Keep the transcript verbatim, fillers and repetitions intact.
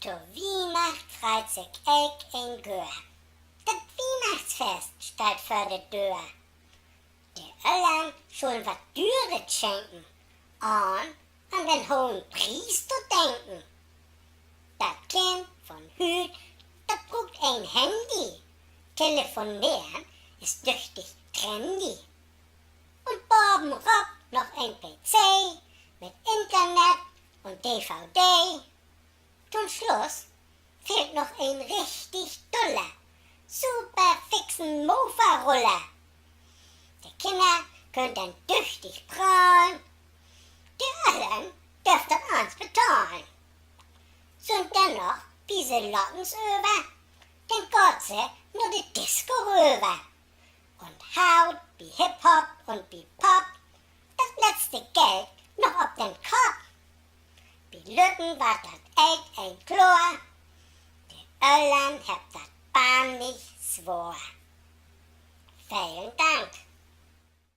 To Wiehnacht freit sik elkeen Göör. Dat Wiehnachtsfest steiht vör de Döör. De Öllern schullen wat Düret schenken, ahn an den hogen Pries to denken. Dat Kind von hüüt, dat bruukt en Handy. Telefoneren is düchtig trendy. Un baven rop noch en P C mit Internet un D V D. To'n Sluss fehlt noch en richtig duller, superfixen Mofa-Ruller. De Kinner köönt denn düchtig prahlen, de Öllern dörvt dat allens betahlen. Sünd denn noch Biselottens över, denn gaht se na de Disco röver un haut bi Hip-Hop un bi Pop dat letzte Geld noch op den Kopp. Bi Lütten warrt dat elkeen kloor: De Öllern hebbt dat bannig swoor. Velen